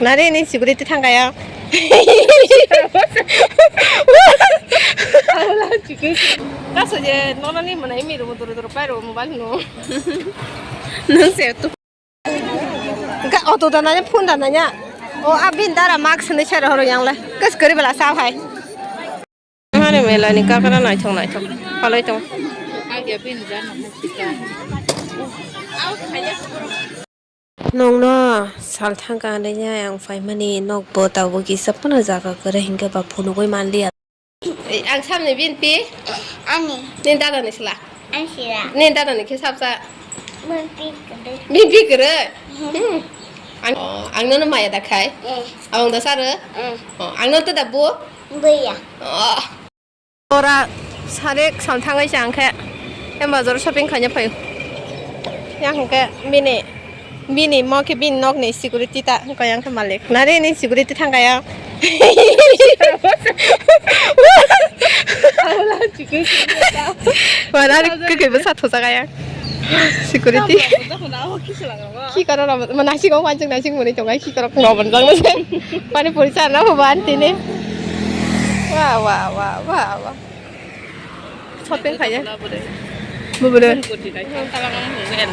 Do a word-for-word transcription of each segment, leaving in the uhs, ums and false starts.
Nari ni security thangkaya. Kaso je nono ni mwnai mi rumo duro duro pai ro mobile no. Nung se tu. Ga auto da nanya, phone da nanya. O abin dara mask ni sero horo yang le. Kas kari bela sa hai. Mane mela ni kakra naithok naithok palai tong. Nongno salthang kanwi ang phaimani nokbo tabuk kisa phano jaga kwrwi hinkhe ba phunugwi manliya. Ang samni binti. Ani. Ni dada ni sila. Ang sila. Ni dada ni khe sapsa. Binti kwrwi. Binti kwrwi. Hmm. Ang, oh, ang nono maya da khai. Eh. Abang da saro. Eh. Oh, ang nono da bo. Buya. Oh. Ora sare salthangwi chang khe, em bazar shopping khaina phaio. Yang hwnkhe bini, bini mo khe bini nokni security ta wngkha yang khe malik. Nari ni security thangkaya. Wala kwkhwi bwsa thosakaya. Security. Khikaro rok, mo nasing o wansuk nasing muni tongo, khikaro rok no bonjak no se. Pani puri chana bo ban tini. Wa, wa, wa, wa, wa. Shopping khaiya. Bubure.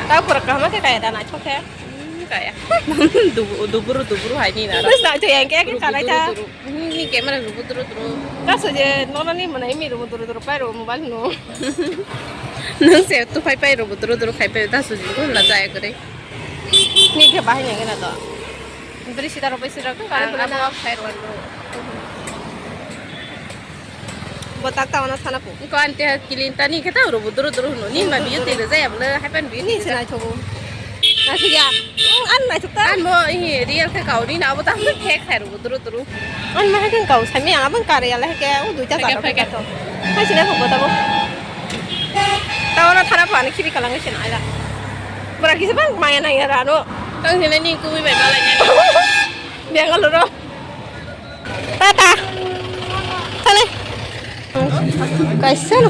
Ta pura kaham khe kaya da na chokhe. Kaya. Duburu, duburu hai ni na. Bas na to yang khe khe kanai ta. Ni camera rubu duru duru. Kaso je nono ni mwnai mi rubu duru duru pai ro mobile no. Nung se tu pai pai rubu duru duru khai pai ta su ji ko la jaya kore. Ni khe bahai nang na to. Dri sida ro pai sida ko kare pura na. Khai ro ro. Bo tak ta ona thana po. Ko ante kilinta ni khe ta rubu duru duru no. Ni ma biyo te jaya bole hai pan biyo ni se nai thogo. Naithok ya. Ang, ang naithok ta. Ang bo, eh, real khe kau ni na, abo ta fake khai ro, duru duru. Ang ma khe kau sami, ang abang kare ya, la khe, o duita jaga khe to. Hai sini aku kota bo. Ta ora thara pa ni khibi kalang sini ala. Pura kisi bang maya nang ya rano. Tang sini ni kuwi bai balai ni. Bangalore. Tata. Thale. Kaisa no.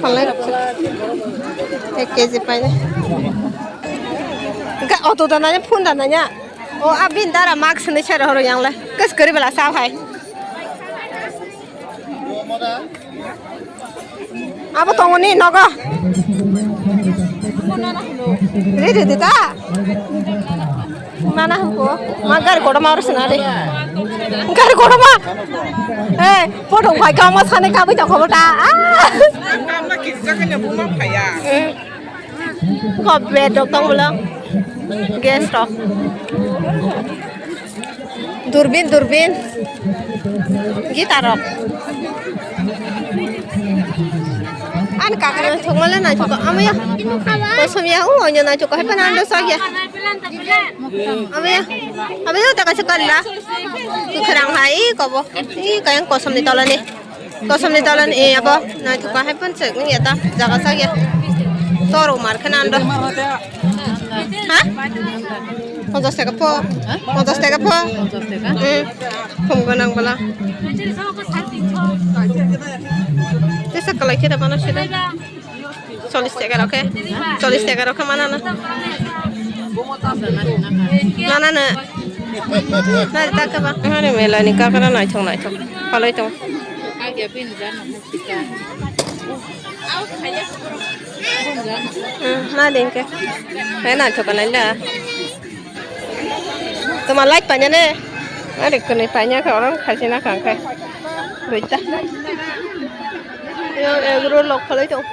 Phalai rok. Ek K G paine. Ga auto da nanya, phone da nanya. O abin dara mask ni sero horo yang le. Kas kari bela sa hai. Abo tongoni nogo. Riri dita. Mana hangko. Ma gari kotorma oro sina de. Gari kotorma. Eh, podong bai kama sane kabi toko bota. Ah. Kama kisa kanya buma phaya. Ko bed rok tong bolo. Gas rok. Durbin, durbin. Gita rok. An kakra thokmale nai thok amaya. Kosom ya u onya nai thok hai pana ando sak ya. Amaya. Amaya ta kaisa kalla. Kharang hai kobo. I kayang kosom ni tola ni. Kosom ni dalan e abo naithok hai pon sek ni eta jaga sak ya. Toro mar khana ando. Ha? Ponchas taka po. Ponchas taka po. Hmm. Khum gonang bala. Tesa kalai khe da bana sida. Chollish taka rok khe. Chollish taka rok khe mana na. Mana na. Nari ta khe ba. Mane mela ni kakra naithok naithok. Palai tong. Hmm, ma ding ke. Hai na thok nai da. Toma light panya ne. Are kuni panya ka orang khasi na kang kai. Duita. Yo, egro lok khalai tong.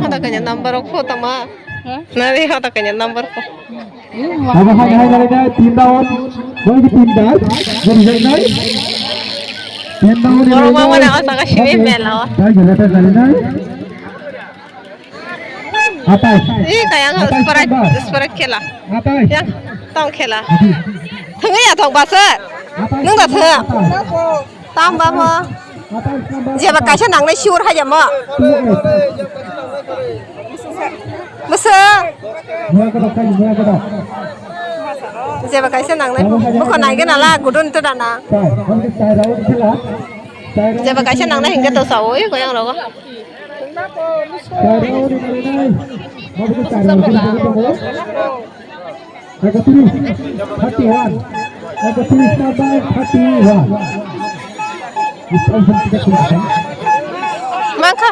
Hata kanya number rok pho tama. Nari hata kanya number pho. Abo hai hai hai hai, tin down. Bol ki tin down. Bol ki tin down. Borok ma mana asa ka simi mela o. Dai gele ta gele nai. Atai. Ih, kaya nggak Atai separat, separat. Separat kela. Atai. Yang tong kela. Atai. Tengah ya tong basa. Atai. Nung dah tengah. Atai. Tamba mo. Jeba kaisa nangnai sure haja mo. Bwswk. Jeba kaisa nangnai bokho naigena la gudun to dana. Jeba kaisa nangnai hingke to sawi goyang rogo. Thirty-one, thirty-one, thirty-one. Mankha.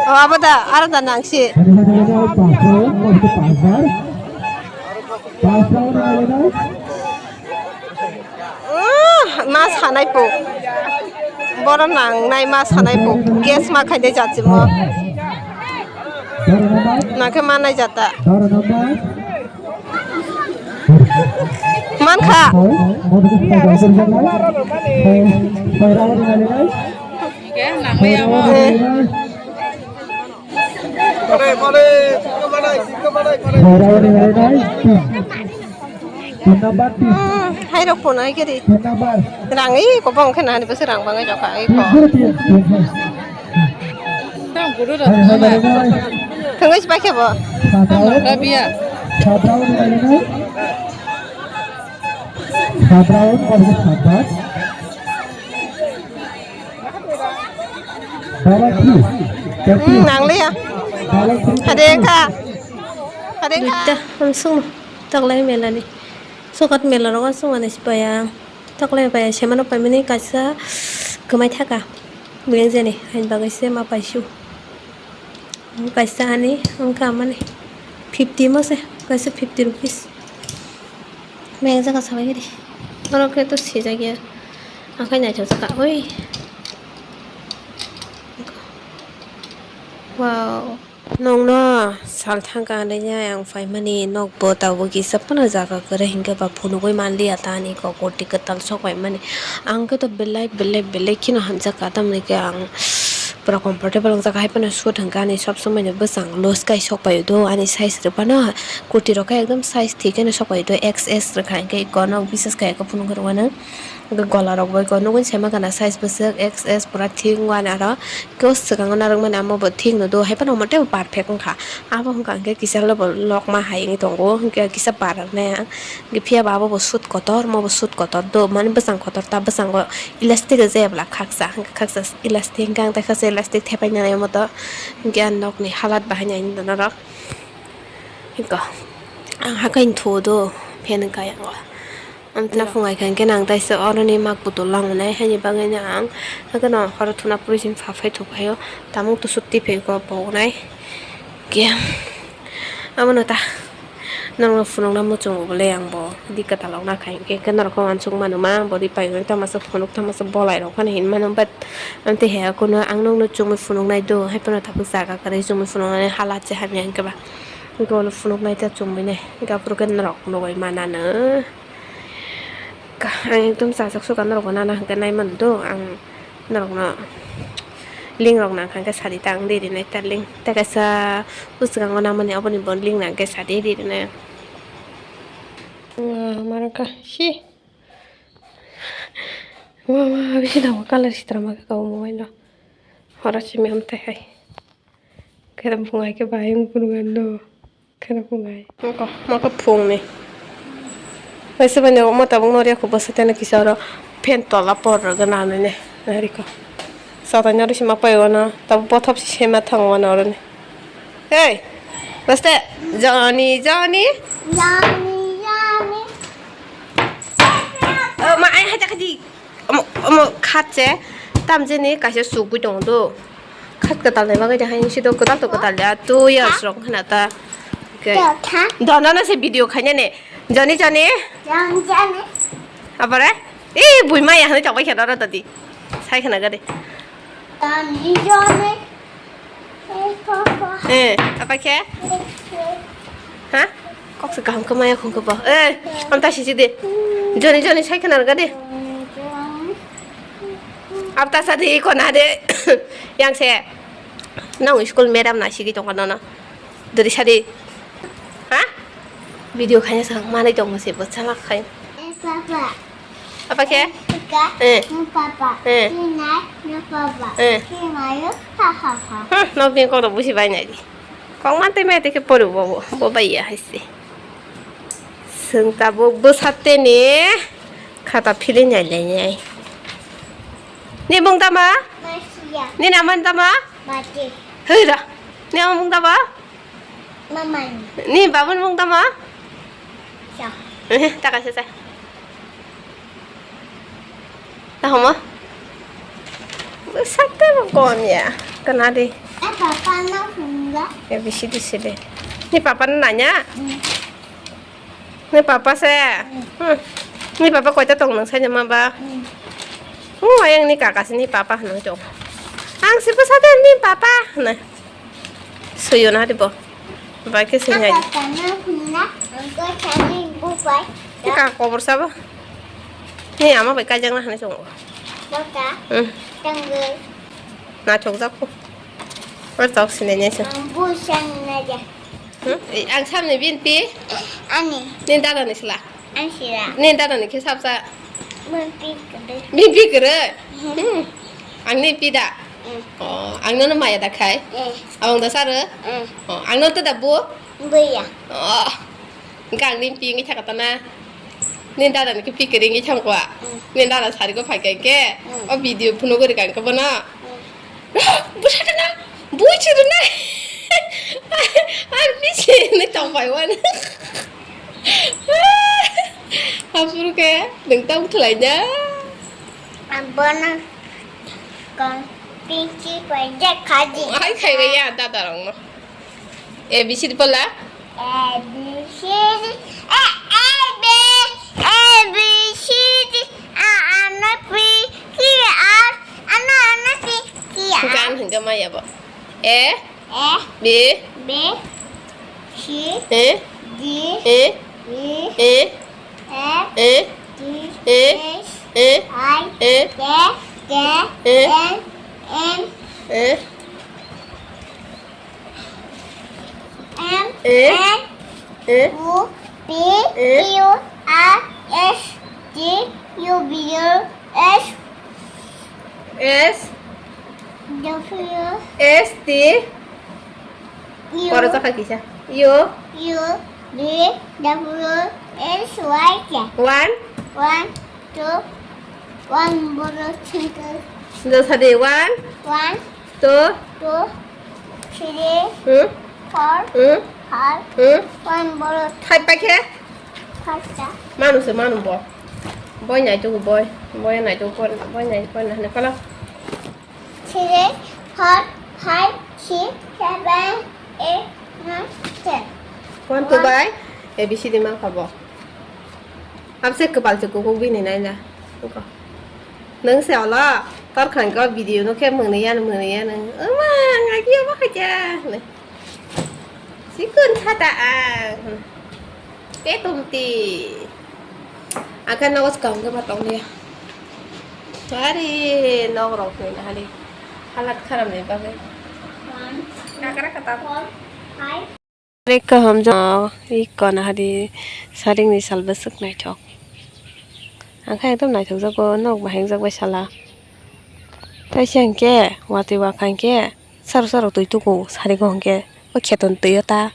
Oh, abo da, aro da nangsi. Umm, ma sanai po. Boro nangnai ma sanai po. Gas ma khaide jachimo. Nangkhe manai jata. Mankha. Eh. Hmm, hai rok pono hai khe ri. Rang i kobong khe nani bwswk rang bangwi rok kha i kho. Tang guru rok no na. Thangwi si paikhe bo. Tang rok da biya. Hmm, nang liya. Hade kha. Hade kha. Duita, ang sung taklai melani. Sokat mela rogo sung ani sipaya. Taklai paya semano paimani kaisa kwmai thaka. Buyang jani, hain bagwi se ma paisu. Kaisa ani wngkha mani fifty mo se, kaisa fifty rupees. Meng jaga sabai giri. Oro khe to sijak ya. Akhai naithok jaka oi. Wow. Nokno sal thangkha hinwi ang phaimani, nokbo tabuk kisa phano jaga kwrwi hinkhe ba phunugwi manliya ta ani kok koti kwtal sok paimani. Ang khe to belai belai belai kheno hamjakha, tamoni khe ang pura comfortable wngjak, hai phano suit hinkhe ani sob somoi ni bwsang loose khe sok paio do, ani size rwphano koti rok khe ekdom size thik kheno sok paio do, X S rwkha hinkhe eko nok bises khe eko phunuk rwmano. Gola rok bai khe nugwi se ma gana size bwswk X S pura thik wngwi aro khe o swkango narwkmani amo bo thik no do hai phano omo tei bo perfect wngkha. Abo wngkha hinkhe kisa le bo lokma hai wngwi tongo hinkhe kisa barar nai ang hinkhe phiya bo abo bo suit kotor mo bo suit kotor do mani bwsang kotor ta bwsango elastic rwjak ya bwla khaksa hinkhe khaksa elastic hinkhe ang tai khaksa elastic thepai nai omo to hinkhe ang nokni halat bahai nai norok hinkhe ang hakhai thu do fan wngkha yango. Ang tini phungai kha hinkhe nang taisa oroni mak butol langnai haini bagwi no ang hakheno horo thuna puri simi pha phai thok phaio tamung tusuk twi phaio bo nai khe abono ta norokno phunukna muchungo bwle ang bo di kwtal rok nakha hinkhe norokno uansuk mano ma bo di paimani tamo se phunuk tamo se bolai rok phano hinmano but amtwi he kunu ang nokno chumui phunuknai do hai phano tabuk jaga kwrwi chumui phunuknani hala se hamya hinkhe ba hinkhe ulo phunuknai ta chumui nai hinkhe aphuru khe norok nugui manano. Ang ekdom chajak suka norok bo nana hwnkhe nai mano do ang norok no link rok nang kha khe sadi ta ang di rinai ta link ta kaisa bwswkango namani aboni bo link nang khe sadi ri rinai. Mano kha si mama bisi damo color sitra ma kha o mobile o horo simi amtai hai. Khera phungai khe bai wng phunukgwi no. Khera phungai. Mokho, mokho phungni. Waisa bai no omo tabuk no riyakho bwsa teno kisa oro fan tola por rwgwi nanine. Narikho. Satai no risi ma pai wano. Tabuk bothop si sema thango wano oroni. Hey! Baste! Johnny, Johnny! Johnny, Johnny! Oh, ma, ai, hai, hai, hai. Omo, omo khat se tamjini kaisa sugwi tongo do. Khat kwtal ni bagwi de haini sido kwtal to kwtal ya two years rok khna ta. Oke. Dono no se video khaina ne. Joni joni. Joni joni. Abare? Eh, bui maya hani tokbai khana ro tadi. Sai khana gade. Joni joni. Eh, apa khe? Ha? Kok se kaham khe maya khung khe bo. Eh, amta sisi de. Joni joni sai khana rwga de. Amta sa de iko na de. Yang se. Nang school madam na sigi tong kono no. Dori sa de. Ha? Video khaina sa manai tong se bo chala khai. Eh, papa. Apa khe? Pika. Eh. No papa. Eh. Sinai, no papa. Eh. Sinai, ha, ha, ha. Hmm, nok ni kok rok busi bai nai di. Kok man tei mai tei khe pori bo, bo, bo bai ya hai se. Seng tabuk bwsa tei ni khata philwi nai lai nai. Ni mung tama? Masia. Ni naman tama? Mati. Hei ra. Ni ama mung tamo? Mamani. Ni babun mung tamo? Sa. Eh, ta kaisa sa. Tahomo? Sate mo kon ya. Kana di? Eh, papa na hunga. Ya bisi di sile. Ni papa na nanya? Hmm. Ni papa se? Hmm. Ni papa koita tong nang sai ma ba? Hmm. Oh, ayang ni kaka se ni papa nang tong. Ang se pasa de ni papa na. Suyo na di bo. Ba ke se nyai. Kaka na hunna, ang ko chani bu pai. Ni kaka kobor sabo. Ni ama bai kajang na hane chong. Kaka. Hmm. Tangge. Na chong jak ko. Or tok sine nyai se. Ang bu sang na ja. Hmm? Eh, ang samni binti. Ani. Ni dada ni sila. Ang sila. Ni dada ni khe sapsa. Binti kede. Binti kere. Hmm. Ang ni pida. Hmm. Oh, ang nono maya da khai. Hmm. Abang da sare. Hmm. Oh, ang nono da bu. Buya. Oh. Ang ni pi ngi thakata na. Ni dada ni khe pi kere ngi thangkwa. Hmm. Ni dada sari ko phai kai ke. Hmm. O video phuno gori kan ko bono. Hmm. Bwsakhe na bui chirunai. Ar bisi hinwi tongphai uan. Aphuru khe nwng tamo khlaina? Abono kon pinchi pai je khaji. Ai khaibai ya dada rokno. A B C D pola. A B C D, A, A, B, A, B, C, D, A, A, no, P, Q, R, A, no, A, no, P, Q, R. Gan hingga maya bo. A, A, B, B, C, A, D, A, B, A, F, A, G, A, H, A, I, A, J, K, A, L, M, A, M, A, N, A, O, P, A, Q, R, S, T, U, V, S, S, W, S, T, U, koro chakha kisa. U, U, V, W, X, Y, Z. One. One, two, one, boro, single. Single sadi. One. One. Two. Two, three, hmm? Four, hmm? Five, hmm? One, boro. Five paikhe? Five ta. Manu se manu bo. Boy nai tugu boy. Boy nai tugu boy. Boy nai boy nai ne pala. Three, four, five, six, seven, eight, nine, ten. One, two, one. Bai A B C D mang kha bo. Abse kwpal se kuku bini nai na. Nung se olo tor khan ko video no khe mwnwi ya mwnwi ya nung. Oma ngai khe obo khaja. Sikun sata ang. Te tumti. Akan nawas kang ke matong dia. Hari nok rok ni hari. Halat kharap ni bagai. One, two, four, five. Rek kaham jang iko na hari saring ni sal bwswk naithok. Ang khe ekdom naithok jago nok bahai jak bai sala. Taisa hwnkhe watwi wakha hwnkhe saro saro twi tuku sari go hwnkhe o kheto ni twi o ta.